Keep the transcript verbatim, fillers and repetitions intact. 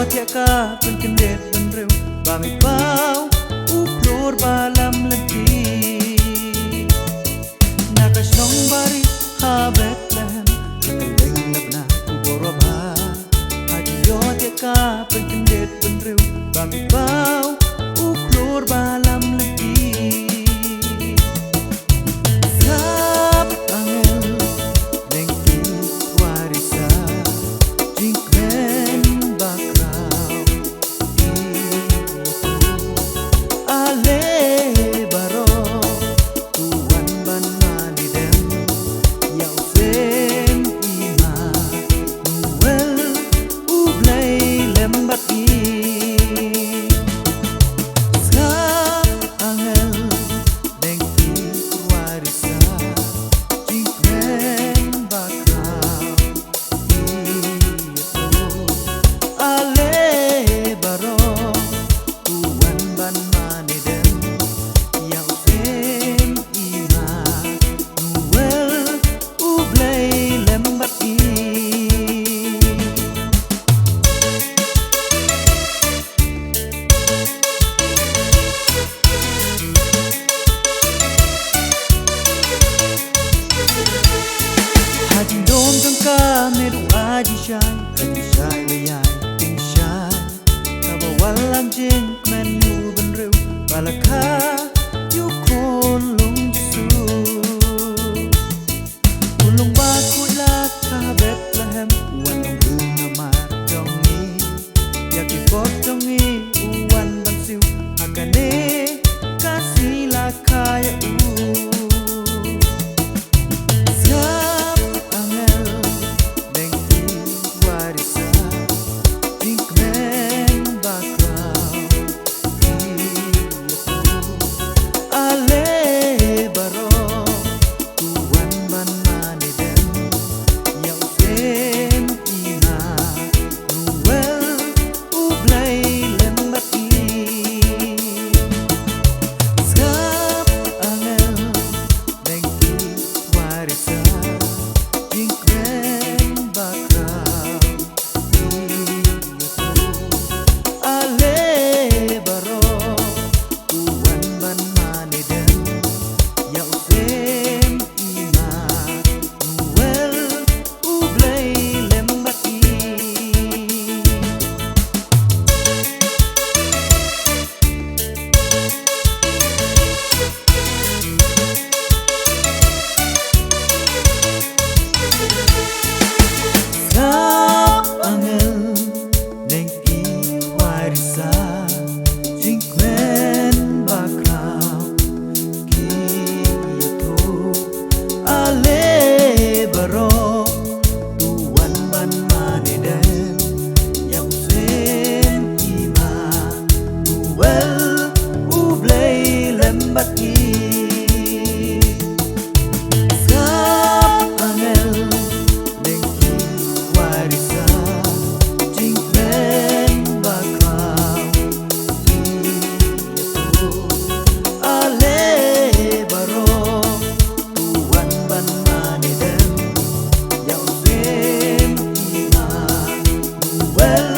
Ïa ka pynkyndit bynriew ba me paw u khlur ba lam lynti. Na ka shnong Bari ha Bethlehem, na ka liang Lebna u bor ba. Hajrong ïa ka pynkyndit bynriew ba me paw u khlur ba lam lynti. Sngap angel, neng ki warisa, jingkmen bakhraw. Ale baroh, to wan ban mane dem, ïa u Saint Emmanuel, u Blei lem bad ngi. Sngap angel, neng ki warisa, jingkmen bakhraw. Ale baroh, to wan ban mane dem, ïa u Saint Emmanuel, u Blei lem bad ngi. Ha jingdum jong ka me duwai jingshai, ka jingshai ba ïai tyngshai, kaba wallam jingkmen ïa u bynriew ba la kha ïa u khun long Jisu. Khun long ba khuid la kha ha Bethlehem, u wan long rynamar jong ngi. Ïa ki pop jong ngi u wan ban siew, ha kane ka sngi la kha ïa u. Sngap angel, neng ki warisa, jingkmen bakhraw. Ale baroh, to wan ban mane dem, ïa u Saint Emmanuel, u Blei lem bad ngi. Sngap angel, neng ki warisa, jingkmen bakhraw. Ale baroh, to wan ban mane dem, ïa u Saint Emmanuel, u Blei lem bad ngi. Sngap angel, neng ki warisa, jingkmen bakhraw ki ïathuh. Ale baroh, to wan ban mane dem, ïa u Saint Emmanuel, u Blei lem bad ngi. Sngap angel, neng ki warisa, jingkmen bakhraw. Ale baroh, to wan ban mane dem, ïa u Saint Emmanuel,